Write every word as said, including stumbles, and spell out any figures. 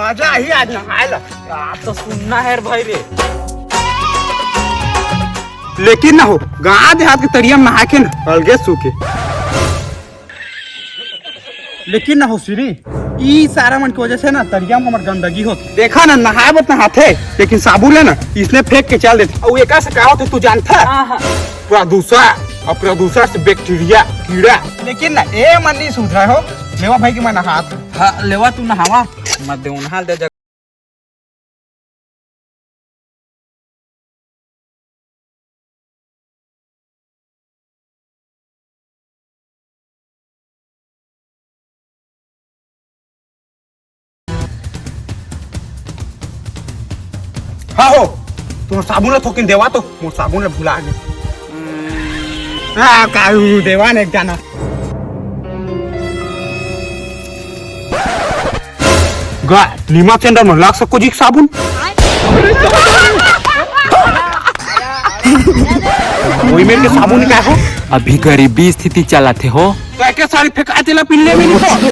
अच्छा, ही आज नहाए ला। बात तो सुनना हे रे भाई रे। लेकिन ना हो, गाँव देहात के तरिया म नहाए के ना अलगे सुख हे। लेकिन ना हो श्री, ई सारा मन के वजह से ना तरिया म हमर गंदगी होथे। देखा ना, नहाए बर नहाथे, लेकिन साबुन ले ना इसने फेंक के चल देथे। अउ एकर से का होथे तू जानथा? हाँ, हाँ। प्रदूषण, अउ प्रदूषण से बैक्टीरिया, कीड़ा। लेकिन ना ए मन नहीं सुधरा हो, लेवा भाई के मन हाथ। हाँ, लेवा तू नहावा, मत दे उन्हाल दे जग। हाँ हो, तुमर साबुन ला थोकिन देवा तो, मोर साबुन ला भुला गे। हाँ, का देवा ने एक जाना। गा, नीमा सेंटर में लाग सको जी साबुन। वही मेरे के साबुन का हो? अभी गरीबी स्थिति चलत हे हो। तो एके सारी फेंका देला पिल्ले में नहीं हो।